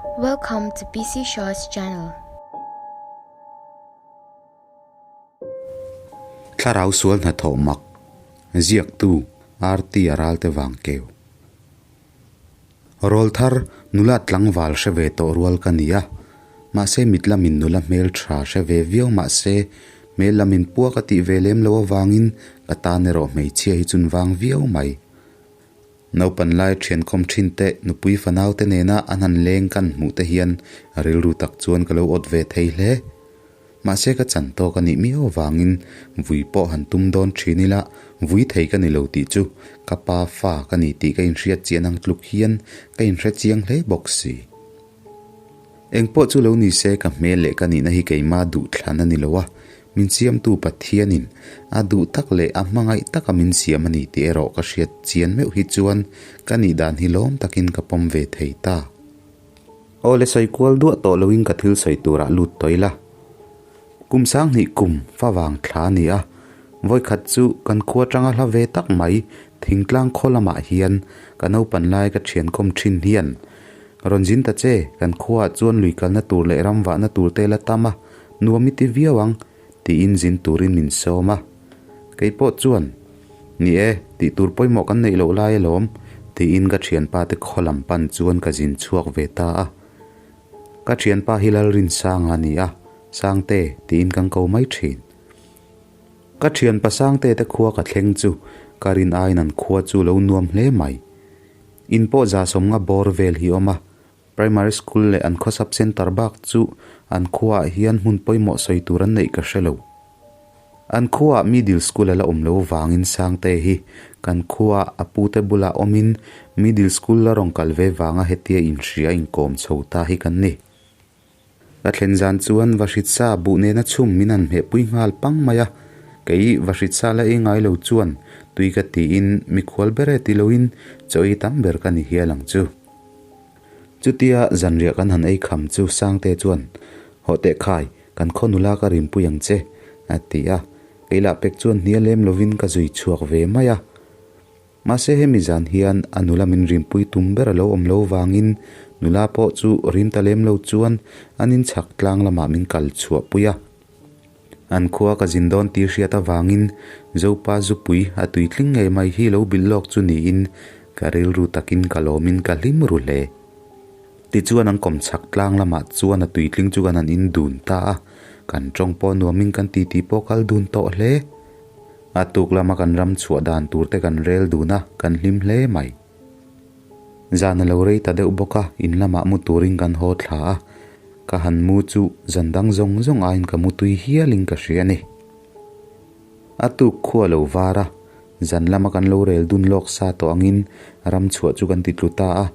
Welcome to PC Shaw's channel. Thlarau sual hnathawh mak, ziaktu RT a ralte vang keu. Rawl thar nula tlangval hre ve tawh rual ka ni a, mahse mit lamin nula hmel tha hre ve viau mahse hmel lamin pua ka tih ve lem lo avangin ka tan erawh hmeichhia hi chun vang viau mai. Naupan lai thiankhawm thin te nupui fanau te nena an han leng kan hmuh te hian rilru tak chuan ka lo awt ve thei hle. Mahse ka chan tawk a nih miau avangin vui pawh han tum dawn thin ila vui thei ka ni lo tih chu ka pa fa ka ni tih ka inhriat chian ang tluk hian ka inhre chiang hle bawk si. Engpawh chu lo ni se ka hmel leh ka nihna hi keimah duh thlan a ni lo a, min siamtu Pathianin a duh tak leh a hmangaih taka min siam a ni tih erawh ka hriat chian meuh hi chuan ka nih dan hi lawm takin ka pawm ve thei ta. Aw le sawi kual duah tawh loin ka thil sawi turah lut tawh ila. Kum sanghnih kum fa vang thla a ni a, vawikhat chu kan khua tanga hla ve tak mai thingtlang khaw lamah hian ka naupan lai ka thiankawm thin hian rawn zin ta che, kan khuaah chuan lui kalna tur leh ram vahna tur te la tam a, nuam i ti viau ang tiin zin turin min sawm a. Kei pawh chuan, Ni e, tih tur pawimawh kan neih loh lai alawm, tiin ka thianpa te khaw lam pan chuan ka zin chhuak ve ta a. Ka thianpa hi Lalrinsanga a ni a, Sangte tiin kan ko mai thin. Ka thianpa Sangte te khua ka thleng chu ka rin aiin an khua chu lo nuam hle mai. In pawh za sawmnga bawr vel hi awm a, Primary School leh an khaw sub centre bak chu an khuaah hian hmun pawimawh sawi tur an neih ka hre lo. An khuaah Middle School a la awm lo vangin Sangte hi kan khuaah a pute bulah awmin Middle School la rawn kal ve vanga hetia inhria inkawm chho ta hi kan ni. Ka thlen zan chuan Vahritsa buh nena chhum min han hmehpui nghal pang mai a, kei Vahritsa la ei ngai lo chuan tui ka tiin mikhual ber e ti loin chaw ei tam ber ka ni hial ang chu. Chutia zanriah kan han ei kham chu Sangte chuan, Hawh teh khai, kan khaw nula ka rimpui ang che, a ti a. Kei lah pek chuan hnial lem lovin ka zui chhuak ve mai a. Mahse hemi zan hian a nula min rimpui tum ber a lo awm lo vangin nula pawh chu rim ta lem lo chuan an inchhak tlang lamah min kal chhuah pui a. An khua ka zin dawn tih hriat avangin Zopa zupui a tuitling ngei mai hi lo bilh lawk chu niin ka rilru takin ka lawmin ka hlim ru hle. Tichuan an kawmchhak tlang lamah chuan a tuitling chu kan han in dun ta a, kan tawng pawh nuamin kan titi pawh kal dun tawh hle. A tuk lama kan ram chhuah dan tur te kan rel dun a, kan hlim hle mai. Zan a lo rei ta deuh bawk a, in lamah mu turin kan haw thla a, ka han mu chu zan dang zawng zawng aiin ka mu tui hialin ka hria a ni. A tuk khu a lo var a, zan lama kan lo rel dun lawk sa tawh angin ram chhuah chu kan ti tlu ta a.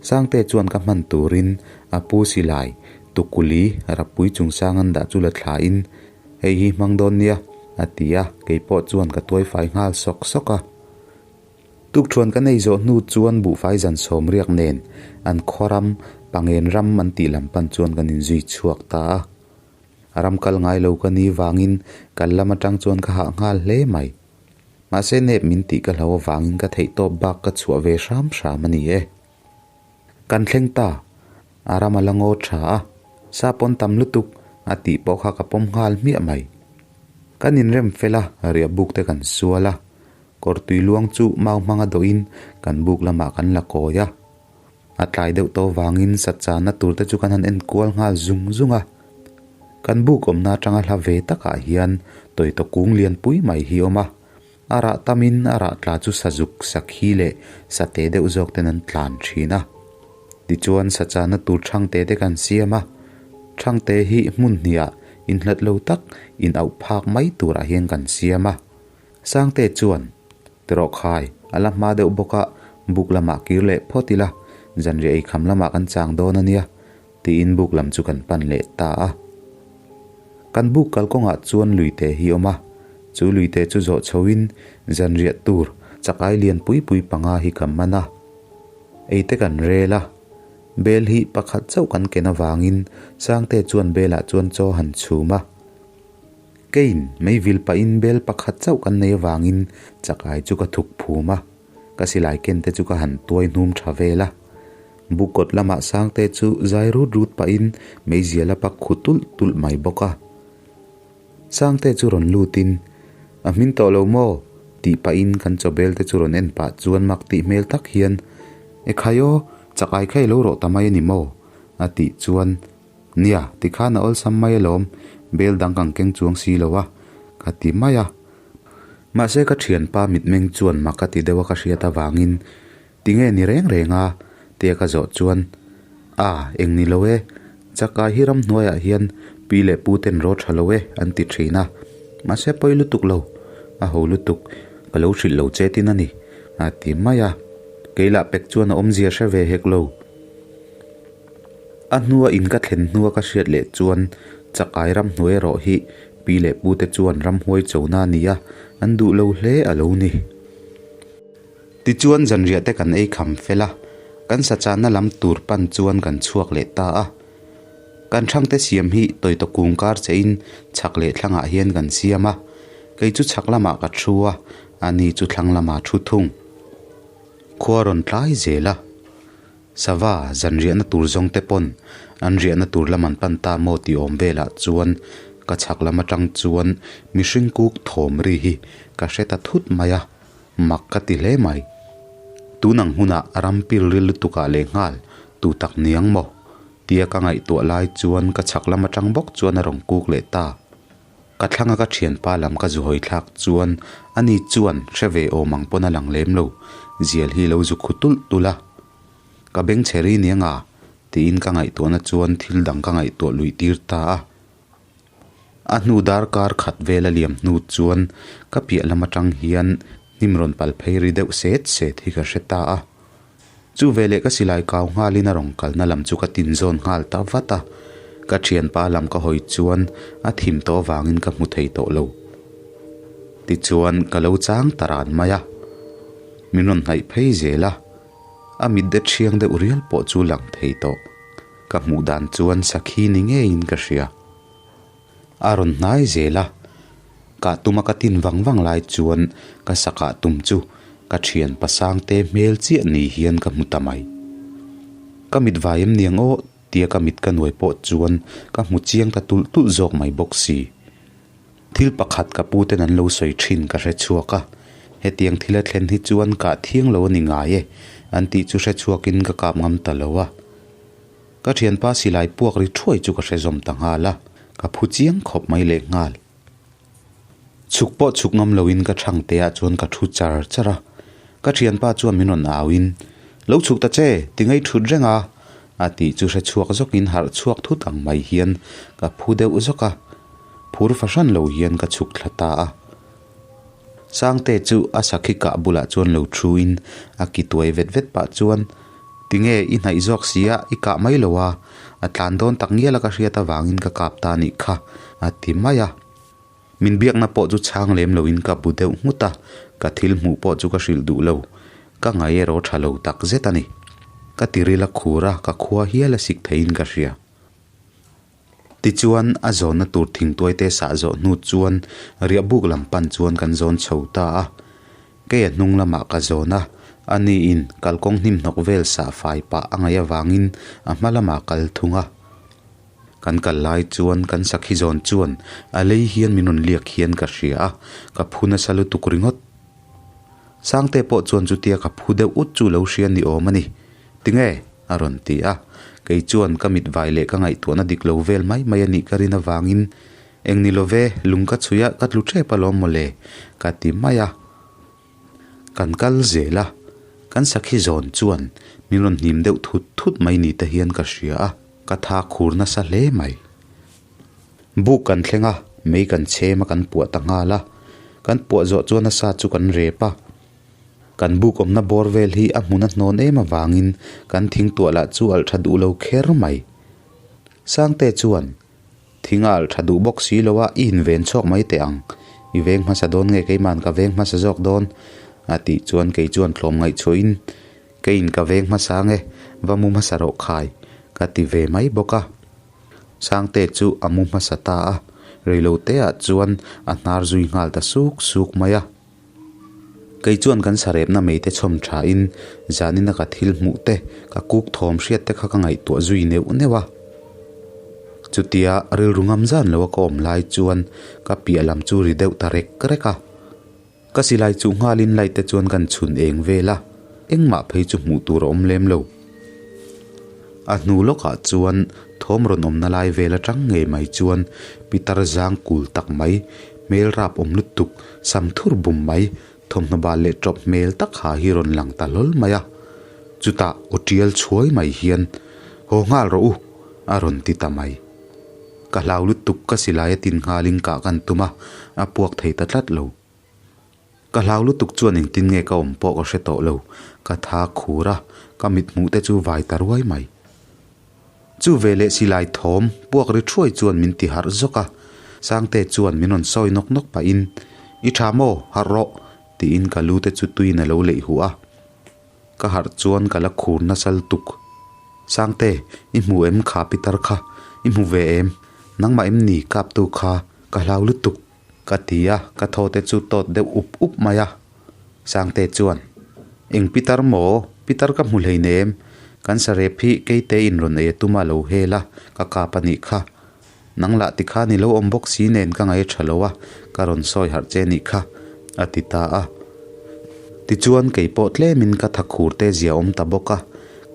Sangte chuan ka hman turin a pu silai, tukuli, rapui chungchang an dah chu la thlain, Hei hi hmang dawn nia, a ti a, keipawh chuan ka tuai fai nghal sawk sawk a. Tukthuan kan ei zawh hnu chuan buhfai zan sawm riak nen an khaw ram, Pangen ram an tih lam pan chuan kan inzui chhuak ta a. Ram kal ngai lo ka ni vangin kal lam atang chuan ka hah nghal hle mai. Mahse nep min tih ka hlo avangin ka theihtawp bak ka chhuah ve hram hram a ni e. Kan thleng ta, a ram a la ngaw tha a, sa pawn tam lutuk a tih pawh kha ka pawm nghal hmiah mai. Kan inrem fel a, riah buk te kan sual a, kawr tui luang chu mau hmanga dawhin kan buk lamah kan la kawi a. A tlai deuh tawh vangin sachana tur te chu kan han en kual nghal zung zung a. Kan buk awmna atanga hla ve takah hian tawitaw kung lianpui mai hi a awm a. A rah tamin a rah tla chu sazuk, sakhi leh sate deuh zawk ten an tlan thin a. Tichuan sachana tur thangte te kan siam a, thangte hi hmun hniah inhlat lo tak in auh phak mai turah hian kan siam a. Sangte chuan, Tirawh khai, a la hma deuh bawk a, buk lamah kir leh phawt ila, zanriah eikham lamah kan chang dawn a nia, tiin buk lam chu kan pan leh ta a. Kan buk kalkawngah chuan luite hi awm a, chu luite chu zawh chhoin zanriah tur chakai lian pui pui panga hi ka man a. Eite kan rel a, bel hi pakhat chauh kan ken avangin Sangte chuan belah chuan chaw han chhum a. Kein mei vil pahin bel pakhat chauh kan nei avangin chakai chu ka thuk phum a, ka silai ken te chu ka han tuai hnum tha vel a. Buk kawt lamah Sangte chu zai rut rut pahin meizial a pak khu tulh tulh mai bawk a. Sangte chu rawn lutin, A hmin tawh lo maw? tih pahin kan chawbel te chu rawn en pah chuan mak tih hmel tak hian, E khai aw, chak ai kha i lo rawh ta mai a ni maw? a tih chuan, Nia, tikhan a awlsam mai alawm, bel dang kan keng chuang si lo a, ka ti mai a. Mahse ka thianpa mitmeng chuan mak a ti deuh a ka hriat avangin, Tinge ni reng reng a? tia ka zawh chuan, A, eng ni lo e, chakai hi ramhnuaiah hian pi leh pu ten ro tha lo e an ti thin a, mahse pawi lutuk lo, a ho lutuk, ka lo hrilh lo che tin a ni, a ti mai a. Kei lah pek chuan a awmzia hre ve hek lo. A hnua in ka thlen hnua ka hriat leh chuan chakai ramhnuai erawh hi pi leh pu te chuan ramhuai chona a ni a, an duh lo hle a lo ni. Tichuan zanriah te kan ei kham fel a, kan sachahna lam tur pan chuan kan chhuak leh ta a. Kan thangte siam hi tawitaw kung kar che in chhak leh thlangah hian kan siam a, kei chu chhak lamah ka thu a, ani chu thlang lamah thu thung. Khua rawn tlai zel a. Sava, zan riahna tur zawng te pawn an riahna tur lam an pan ta maw tih awm velah chuan ka chhak lam atang chuan mihring kuk thawm ri hi ka hre ta thut mai a, mak ka ti hle mai. Tun ang hunah ram pil ril lutukah lehnghal tu tak niang maw? tia ka ngaihtuah lai chuan ka chhak lam atang bawk chuan a rawn kuk leh ta. Ka thlanga ka thianpa lam ka zu hawi thlak chuan ani chuan hre ve awm ang pawn a lang lem lo, zial hi lo zu khu tulh tulh a. Ka beng chhe ri nia nga? tiin ka ngaihtuahna chuan thil dang ka ngaihtuah luih tir ta a. A hnu darkar khat vel a liam hnu chuan ka piah lam atang hian hnim rawn pal phei ri deuh set set hi ka hre ta a. Chu veleh ka silai kau nghalin a rawn kalna lam chu ka tin zawn nghal ta vat a, ka thianpa lam ka hawi chuan a thim tawh avangin ka hmu thei tawh lo. Tichuan ka lo chang ta ran mai a, min rawn hnaih phei zel a, a mit de thiang deuh rial pawh chu lang thei tawh. Ka hmuh dan chuan sakhi ni ngeiin ka hria. A rawn hnai zel a, kah tuma ka tin vang vang lai chuan ka sa kah tum chu ka thian pasangte hmel chiah ni hian ka hmu ta mai. Ka mit vai em niang aw tia ka mit ka nuai pawh chuan ka hmu chiang ta tulh tulh zawk mai bawk si. Thil pakhat ka pu ten an lo sawi thin ka hre chhuak a, hetiang thil a thlen hi chuan kah thiang lo a ni ngai e an tih chu hre chhuakin ka kap ngam ta lo a. Ka thianpa silai puak ri thuai chu ka hre zawm ta nghal a, ka phu chiang khawp mai leh nghal. Chhuk pawh chhuk ngam loin ka thang te ah chuan ka thu char char a, ka thianpa chuan min rawn au in, Lo chhuk ta che, ti ngei thut reng a, a tih chu hre chhuak zawkin harh chhuak thut ang mai hian ka phu deuh zawk a, phur fahran lo hian ka chhuk thla ta a. Sangte chu a sakhi kah bulah chuan lo thu in a ki tuai vet vet pah chuan, Tinge i hnaih zawk si a, i kah mai lo a, a tlan dawn tak ngial a ka hriat avangin ka kap ta anih kha, a ti mai a. Min biakna pawh chu chhang lem loin ka bu deuh nghut a, ka thil hmuh pawh chu ka hrilh duh lo, ka ngai erawh tha lo tak zet a ni. Ka tiril a khur a, ka khua hial a sik theiin ka hria. Tichuan, a zawnna tur thingtuaite sah zawh hnu chuan riahbuk lam pan chuan kan zawn chho ta a. Kei a hnung lamah ka zawn a, aniin kalkawng hnim hnawk vel sah fai pah a ngaih avangin a hma lamah kal thung a. Kan kal lai chuan kan sakhi zawn chuan a lei hian min rawn liak hian ka hria a, ka phu nasa lutuk ringawt. Sangte pawh chuan chutia ka phu deuh ut chu lo hria ni awm a ni. Tinge? a rawn ti a. Kei chuan ka mit vai leh ka ngaihtuahna dik lo vel mai mai a nih ka rin avangin, Eng ni lo ve, lung ka chhui a, ka tlu tep alawm mawle, ka ti mai a. Kan kal zel a, kan sakhi zawn chuan min rawn hnim deuh thut thut mai ni te hian ka hria a, ka tha khur nasa hle mai. Buk kan thleng a, mei kan chhem a kan puah ta nghal a, kan puah zawh chuan a sa chu kan rep a. Kan buk awmna bawr vel hi a hmun a hnawn em avangin kan thing tuah lah chu alh tha duh lo kher mai. Sangte chuan, Thing a alh tha duh bawk si lo a, i inven chhuak mai teh ang. I veng hmasa dawn nge keima'n ka veng hmasa zawk dawn? a tih chuan kei chuan tlawm ngaihchhuahin, Keiin ka veng hmasa ange, va mu hmasa rawh khai, ka ti ve mai bawk a. Sangte chu a mu hmasa ta a, reiloteah chuan a hnar zui nghal ta suk suk mai a. Kei chuan kan sarepna mei te chhawm thain zanina ka thil hmuh te, ka kuk thawm hriat te kha ka ngaihtuah zui neuh neuh a. Chutia rilru ngam zan lo a ka awm lai chuan ka piah lam chu ri deuh ta rek rek a. Ka silai chuh nghalin light te chuan kan chhun eng vel a, engmah phei chu hmuh tur a awm lem lo. A hnu lawkah chuan thawm rawn awmna lai vel atang ngei mai chuan pitar zang kul tak mai, hmel rap awm lutuk, sam thur bum mai, thawmhnaw bal leh tawp hmel tak ha hi rawn lang ta hlawl mai a. Chutah aw tial chhuai mai hian, Haw nghal rawh u! a rawn ti ta mai. Ka hlau lutuk ka silai a tin nghalin kah kan tum a, a puak thei ta tlat lo. Ka hlau lutuk chuan engtin nge ka awm pawh ka hre tawh lo, ka tha khur a, ka mit hmuh te chu vai ta ruai mai. Chu ve leh silai thawm puak ri thuai chuan min ti harh zawk a, Sangte chuan min rawn sawi nawk nawk pahin, I tha maw, harh rawh, tiin ka lu te chu tuiin a lo leih huh a. Ka harh chuan ka la khur nasa lutuk. Sangte, i hmu em kha pitar kha? I hmu ve em? Nangmah em ni kaptu kha? Ka hlau lutuk. Ka ti a, ka thaw te chu tawt deuh up up mai a. Sangte chuan, Eng pitar maw? Pitar ka hmu hleinem. Kan sarep hi keite in rawn ei a tum a lo hel a, ka kap a nih kha. Nang lah tikhan i lo awm bawk si nen ka ngaih a tha lo a, ka rawn sawi harh che nih kha, a ti ta a. Tichuan kei pawh tlemin ka tha khur te zia awm ta bawk a,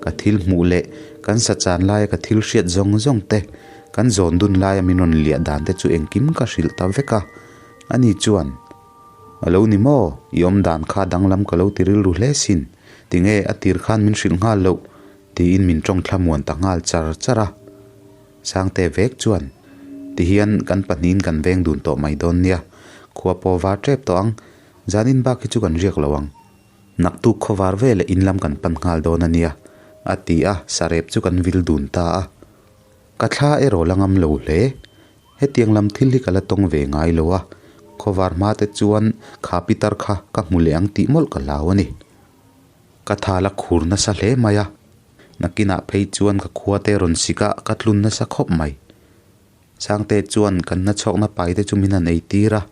ka thil hmuh leh kan sa chan laia ka thil hriat zawng zawng te, kan zawn dun laia min rawn liah dan te chu engkim ka hrilh ta vek a. Ani chuan, A lo ni maw? I awm dan kha danglam ka lo ti rilru hle sin. Tinge a tir khan min hrilh nghal loh? tiin min tawng thlamuan ta nghal char char a. Sangte vek chuan, Tihian kan pahnihin kan veng dun tawh mai dawn nia, khua pawh var tep tawh ang, zanin bak hi chu kan riak lo ang. Naktuk khaw var veleh in lam kan pan nghal dawn a nia, a ti a, sarep chu kan vil dun ta a. Ka thla erawh la ngam lo hle. Hetiang lam thil hi ka la tawng ve ngai lo a, khaw var hma te chuan kha pitar kha ka hmu leh ang tih mawlh ka hlau a ni. Ka tha la khur nasa hle mai a, nakinah phei chuan ka khua te rawn sik a, ka tlun nasa khawp mai. Sangte chuan kan nachhawkna pai te chu min han ei tir a,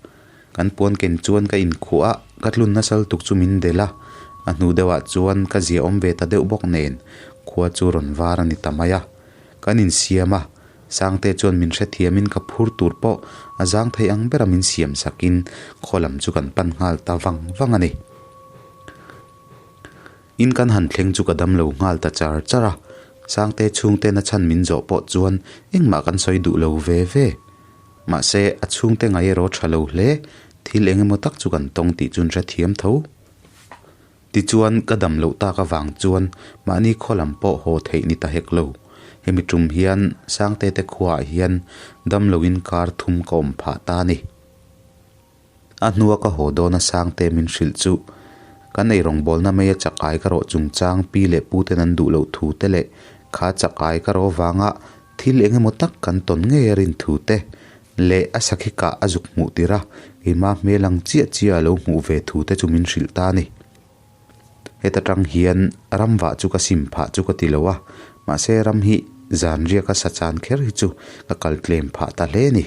kan puan ken chuan ka inkhuah a, ka tlun nasa lutuk chu min delh a, a hnu deuhah chuan ka zia awm ve ta deuh bawk nen khua chu rawn var a ni ta mai a, kan insiam a, Sangte chuan min hrethiamin ka phur tur pawh a zang thei ang bera min siam sakin khaw lam chu kan pan nghal ta vang vang a ni. In kan han thleng chu ka dam lo nghal ta char char a, Sangte chhungten a chhan min zawh pawh chuan engmah kan sawi duh lo ve ve. Mahse, a chhungte ngai erawh tha lo hle, thil eng emaw tak chu kan tawng tih chu an hrethiam tho. Tichuan, ka dam loh tak avang chuan mahni khaw lam pawh haw theih ni ta hek lo. Hemi tum hian Sangte te khuaah hian dam loin kar thum ka awm phah ta a ni. A hnua ka haw dawn a Sangte min hrilh chu kan eirawngbawlna mai a chakai ka rawh chungchang pi leh pu ten an duh loh thu te leh kha chakai ka rawh avanga thil eng emaw tak kan tawn ngei a rin thu te leh a sakhi kah a zuk hmuh tir a, keimah hmel ang chiah chiah a lo hmuh ve thu te chu min hrilh ta a ni. Heta tang hian ram vah chu ka sim phah chu ka ti lo a, mahse ram hi zan riaka sa chan kher hi chu ka kal tlem phah ta hle a ni.